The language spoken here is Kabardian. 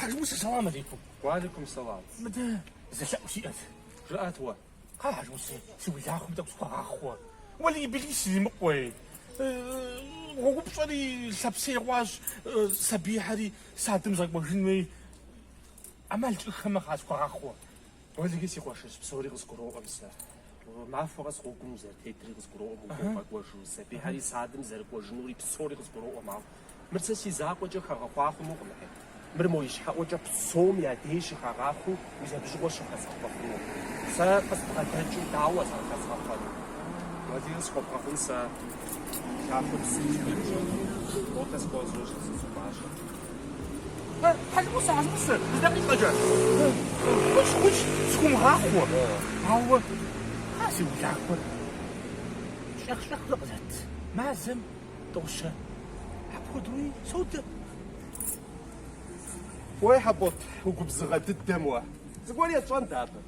Хьэжмусэ, сэлам алейкум. Уалейкум сэлам. Мыдэ зы лъэӏу сиӏэт. Жыӏэт уэ. Кхъа, Хьэжмусэ, си улахуэм тӏэкӏу схуэгъахъуэ. Уэлэхьи билэхьи сримыкъуей. Гъуэгупщӏэри лъапсей хъуащ, сабийхэри садым згъэкӏуэжын хуей. ӏэмал щыӏэххэмэ, кхъа, схуэгъахъуэ. Уэлэхьи, си къуэшыжь, псори къызгуроӏуэм сэ. Махуэ къэс гъуэгум узэрытетри къызгуроӏуэм, укӏуэу-къэкӏуэжу, сабийхэри садым зэрыкӏуэжынури псори къызгуроӏуэм, ауэ мыр сэ си закъуэкӏэ хэгъэхъуа хъунукъым. Мыр мо ищхьэӏуэкӏэ псом я дей щыхагъахъуэу мис абы щыгъуэ щыхэзгъэхъуэфыну. Сэ къызбгъэдэкӏыу дауэ зэрыхэзгъэхъуэнур? Уэлэхьи, схуэбгъэгъун сэ улахуэм зыри схуемыщӏэну, Ботэ схуэзэу сыцӏыхуащ. Хьэжмусэ, Хьэжмусэ, зы дакъикъэкӏэ. Хъунщ, хъунщ, схуумыгъахъуэ. Ауэ, кхъа, си улахуэр щӏэх-щӏэхыурэ къызэт. Мазэм тӏэу-щэ. Апхуэдэуи содэ. Уей, Хьэпӏотӏ, угубзыгъэ дыдэм уэ. Зыгуэр етщӏэн дэ абы.